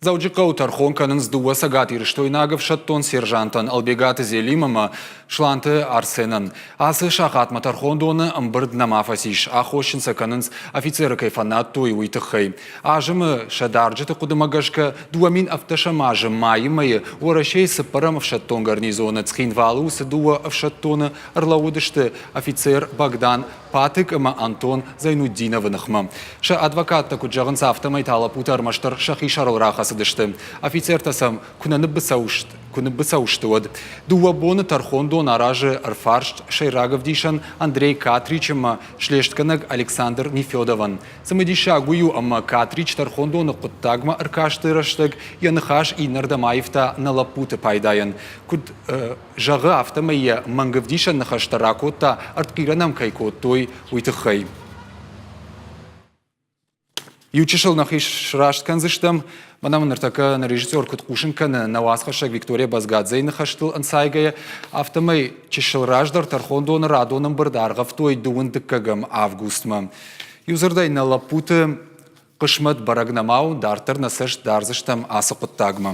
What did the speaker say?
Дзӕуджыхъӕуы тӕрхон кӕнынц дыууӕ цӕгатирыстойнаг ӕфсӕддон сержантӕн Ӕлбегаты Зелим ӕмӕ Сланты Арсенӕн. Ацы сахатмӕ тӕрхондоны ӕмбырд нӕма фӕцис. Аххосджын сӕ кӕнынц, офицеры кӕй фӕнадтой, уый тыххӕй. Азымы сӕ дарджыты хъуыдымӕ гӕсгӕ, 2017 азы майы мӕйы Уӕрӕсейы цыппӕрӕм ӕфсӕддон гарнизоны Цхинвалы уыцы дыууӕ ӕфсӕддоны ӕрлӕууыдысты офицер Богдан Патык ӕмӕ Антон Зайнутдиновы ныхмӕ. Сӕ адвокаттӕ куыд зӕгъынц, афтӕмӕй та лӕппутӕ ӕрмӕстдӕр сӕхи сӕрыл рахӕцыдысты. Офицертӕ сӕм куы нӕ куы ныббыцӕу сты, уӕд дыууӕ боны тӕрхондон аразы ӕрфарст сӕйраг ӕвдисӕн Андрей Катрич ӕмӕ слестгӕнӕг Александр Нефедовӕн. Цымыдисаг уый у, ӕмӕ Катрич тӕрхондоны хъуыддагмӕ ӕркасты рӕстӕг йӕ ныхас иннӕрдӕм аивта нӕ лӕппуты пайдайӕн. Куыд зӕгъы, афтӕмӕй йӕ мӕнгӕвдисӕн ныхӕстӕ ракодта, ӕртхъирӕн ӕм кӕй кодтой, уый тыххӕй. Иу чысыл нӕхи сраст кӕндзыстӕм. Мӕнӕ мын ныртӕккӕ нӕ режиссер куыд хъусын кӕны, нӕ уацхӕссӕг Виктория Базгадзейы ныхӕстыл ӕнцайгӕйӕ, афтӕмӕй чысыл раздӕр тӕрхондоны радон ӕмбырд аргъӕвтой дыууын дыккӕгӕм августмӕ. Иудзырдӕй, нӕ лӕппуты хъысмӕт бӕрӕг нӕма у, дарддӕр нӕ цӕст дардзыстӕм ацы хъуыддагмӕ.